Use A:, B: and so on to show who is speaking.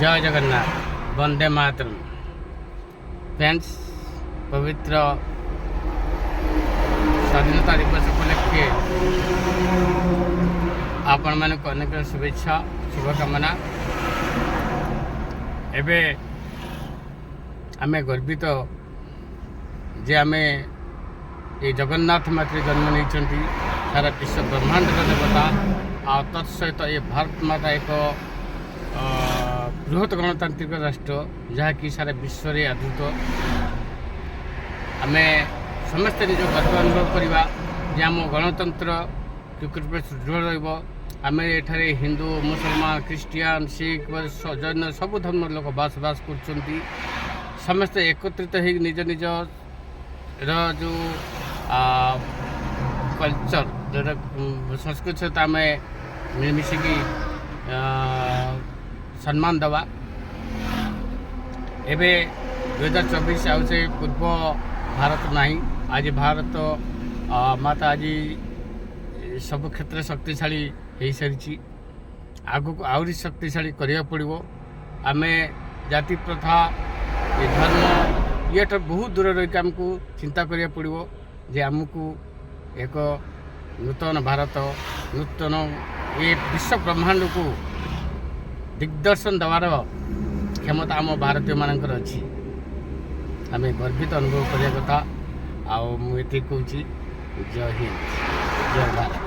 A: ଜୟ Jagannath, Vande Mataram. Friends, ପବିତ୍ର ସ୍ୱାଧୀନତା ଦିବସ ଉପଲକ୍ଷେ ଆପଣମାନଙ୍କୁ ଅନେକ ଶୁଭେଚ୍ଛା, ଶୁଭକାମନା। ଏବେ ଆମେ ଗର୍ବିତ ଯେ ଆମେ ଏ ଜଗନ୍ନାଥ ମାଟିରେ ଜନ୍ମ ନେଇଛନ୍ତି, ସାରା ବିଶ୍ୱ ବ୍ରହ୍ମାଣ୍ଡର ଦେବତା। ଆଉ ତତ୍ ସହିତ ଏ ଭାରତ ମାତା ଏକ ବୃହତ ଗଣତାନ୍ତ୍ରିକ ରାଷ୍ଟ୍ର, ଯାହାକି ସାରା ବିଶ୍ୱରେ ଆଦୃତ। ଆମେ ସମସ୍ତେ ନିଜ ଗର୍ବ ଅନୁଭବ କରିବା ଯେ ଆମ ଗଣତନ୍ତ୍ର କିପରି ସୁଦୃଢ଼ ରହିବ। ଆମେ ଏଠାରେ ହିନ୍ଦୁ, ମୁସଲମାନ, ଖ୍ରୀଷ୍ଟିଆନ, ଶିଖ, ଜୈନ, ସବୁ ଧର୍ମର ଲୋକ ବସବାସ କରୁଛନ୍ତି। ସମସ୍ତେ ଏକତ୍ରିତ ହେଇକି ନିଜ ନିଜର ଯେଉଁ କଲଚର, ଯେଉଁଟା ସଂସ୍କୃତି ସହିତ ଆମେ ମିଳିମିଶିକି ସମ୍ମାନ ଦେବା। ଏବେ 2024, ଆଉ ସେ ପୂର୍ବ ଭାରତ ନାହିଁ। ଆଜି ଭାରତ ମାତା ଆଜି ସବୁ କ୍ଷେତ୍ରରେ ଶକ୍ତିଶାଳୀ ହେଇସାରିଛି। ଆଗକୁ ଆହୁରି ଶକ୍ତିଶାଳୀ କରିବାକୁ ପଡ଼ିବ। ଆମେ ଜାତି ପ୍ରଥା, ଏ ଧର୍ମ, ଇଏଟା ବହୁତ ଦୂରରେ ରହିକି ଆମକୁ ଚିନ୍ତା କରିବାକୁ ପଡ଼ିବ ଯେ ଆମକୁ ଏକ ନୂତନ ଭାରତ, ନୂତନ ଏ ବିଶ୍ୱ ବ୍ରହ୍ମାଣ୍ଡକୁ ଦିଗ୍ଦର୍ଶନ ଦେବାର କ୍ଷମତା ଆମ ଭାରତୀୟମାନଙ୍କର ଅଛି। ଆମେ ଗର୍ବିତ ଅନୁଭବ କରିବା କଥା। ଆଉ ମୁଁ ଏତିକି କହୁଛି, ଜୟ ହିନ୍ଦ, ଜୟ ଭାରତ।